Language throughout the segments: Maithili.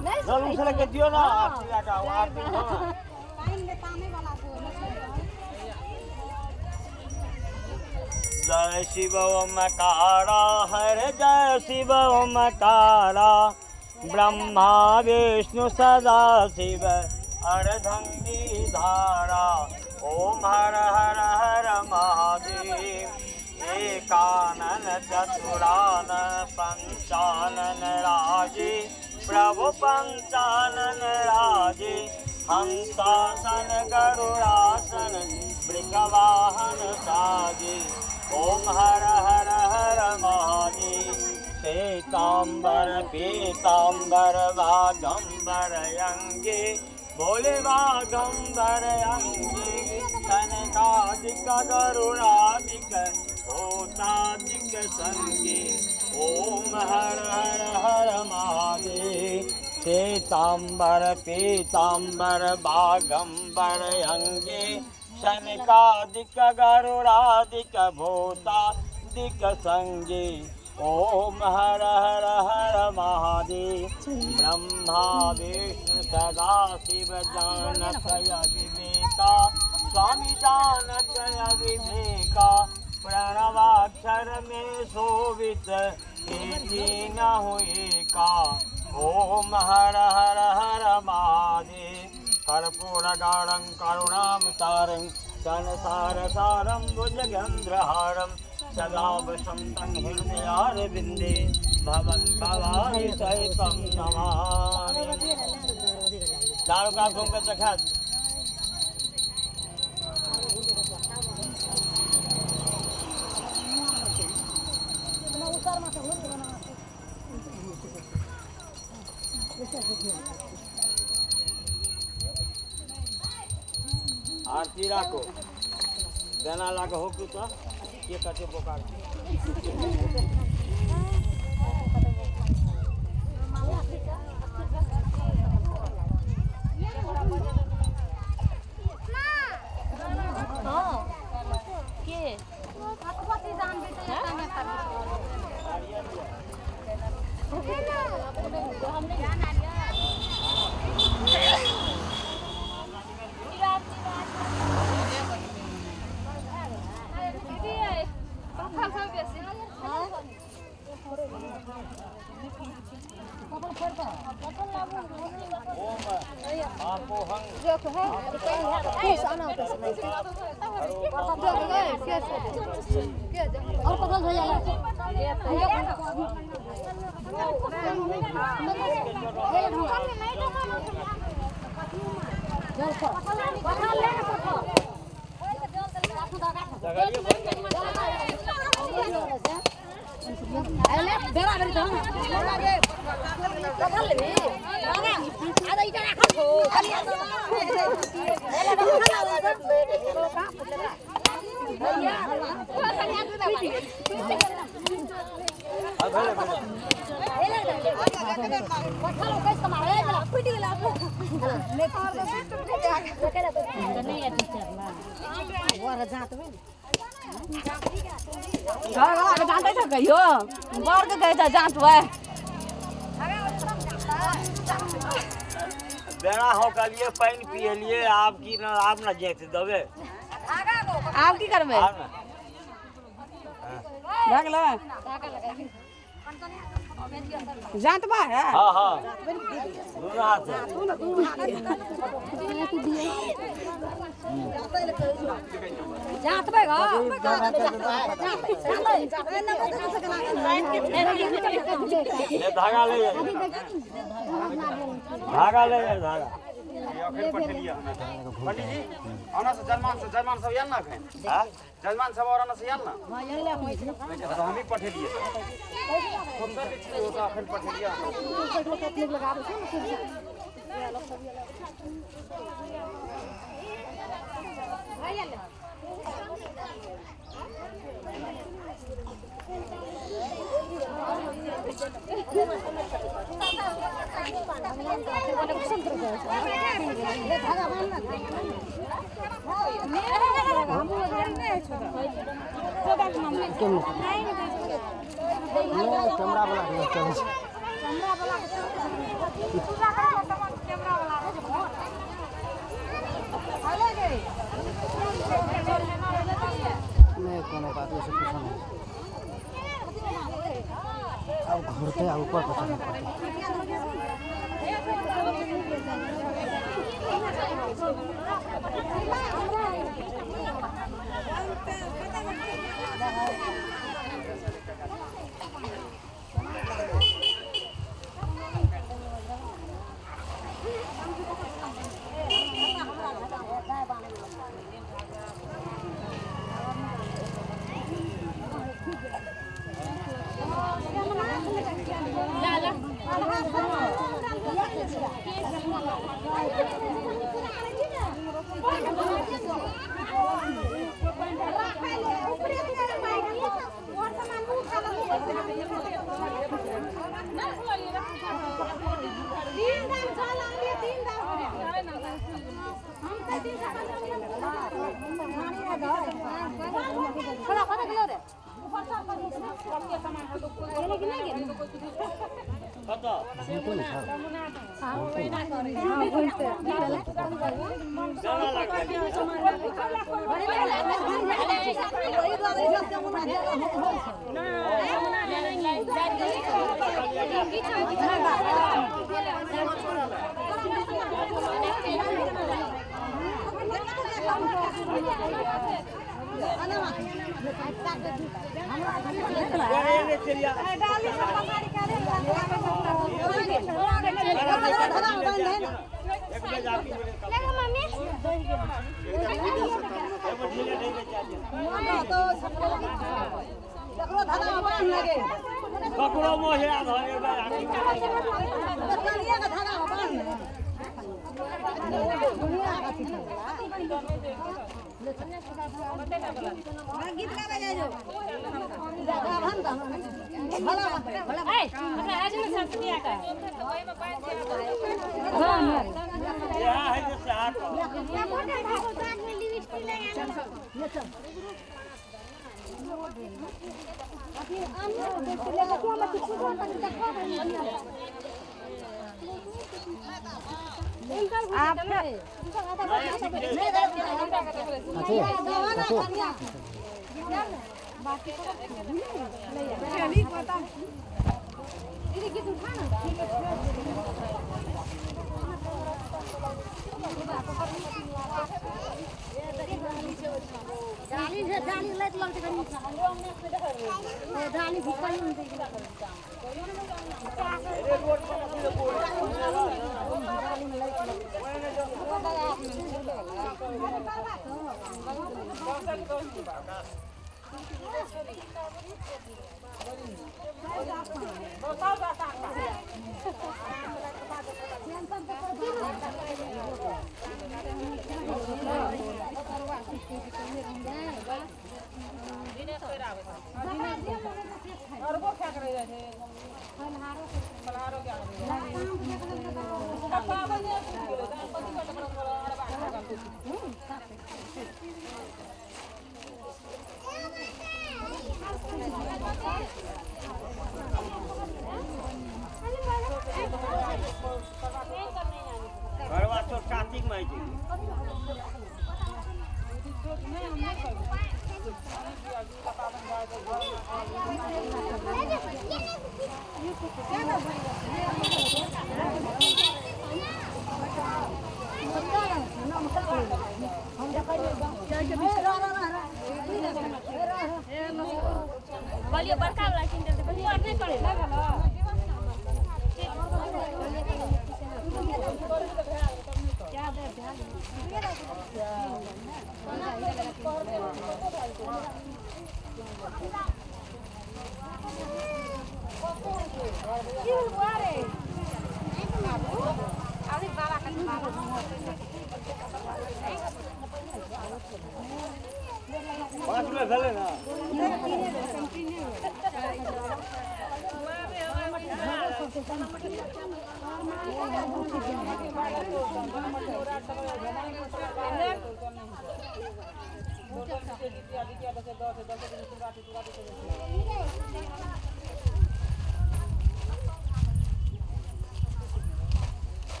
नहि। जल उछले के दियो ना आरती लगा आरती। हाँ, जय शिव ओमकारा हर जय शिव ओमकारा, ब्रह्मा विष्णु सदा शिव अर्धंगी धारा, ओम हर हर हर महादेव। एकानन चतुरानन पंचानन राजे प्रभु पंचानन राजे, हंसासन गरुड़ासन वृषवाहन साजे, ओम हर हर हर महादेव। श्वेतांबर पीतांबर वागंबर अंगे भोले वागंबर अंगे, कनकादिक गरुड़ादिक भूतादिक संगे, ओम हर हर हर महादेव। श्वेतांबर पीतांबर बागंबर अंगे, शनकादिक गरुड़ादिक भूतादिक संगे, ओम हर हर हर महादेव। ब्रह्मा विष्णु सदा शिव जानकय विवेका, स्वामी जानकय विवेका, प्रणवाक्षर में शोभित न हुए का, ओम हर हर हर महादेव। कर्पूरगारं करुणावतारं संसार सारं भुजगेन्द्रहारं, सदा वसन्तं हृदयारविन्दे भवन् भवानि सहितं नमामि। चारों का घूम के देखा। आरती राखो देना लागे हो कि तो के कटे बोकार। हाँ, के ओम आपोहं और पकड़ हो जाला। बेरा बेरी तो पकड़ लेबी आधा इटा राखल हो। भले भले घर घर जाँदै छ कहियो बर्ग गए त जाँत भए। बेड़ा हो कलिए पानि पियलिए, आब की न आब न जाइत देबे। आब की करबै? आब न भए गेलै जाँत बा है। हाँ हाँ, दोनों हाथ से। जाँत बे गा। ले धागा ले जाइए, धागा ले जाइए, धागा। पंडित जी आना से जजमान से जजमान सब आयल ना एखन? हाँ? जजमान सब और आना से आयल ना? तो हम ही पठेलिए सुंदर के चीज होता एखन पठेलिए। कैमरा वाला के चलै छै। कैमरा वाला के पूजा करे सामान कैमरा वाला है जो घर हले गए। नहीं कोनो बात ऐसे कुछ नहीं। अब घूरते आ ऊपर पर चढ़ना पड़ता।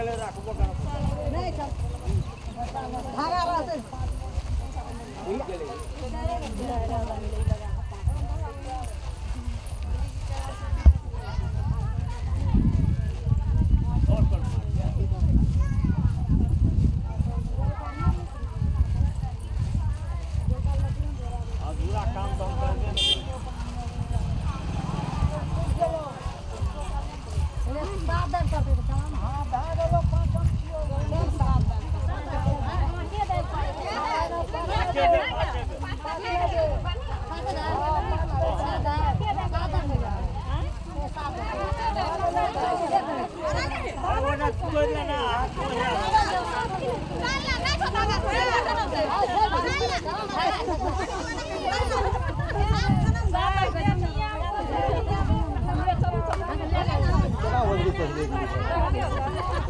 गेलै राखबो करब। नहि चल, धागा रहतै। बुझि गेलै। और पर मारिया। अधूरा काम तऽ हम करबे नहि करब। सात दिन करतै तऽ चला ने। हँ, भए गेलो पाँचम छियौ। सात दिन। पाँचे बेर, पाँचे बेर। ओना तोड़ि लेना, हाथ तोड़ि लेना। केना होली पहिले?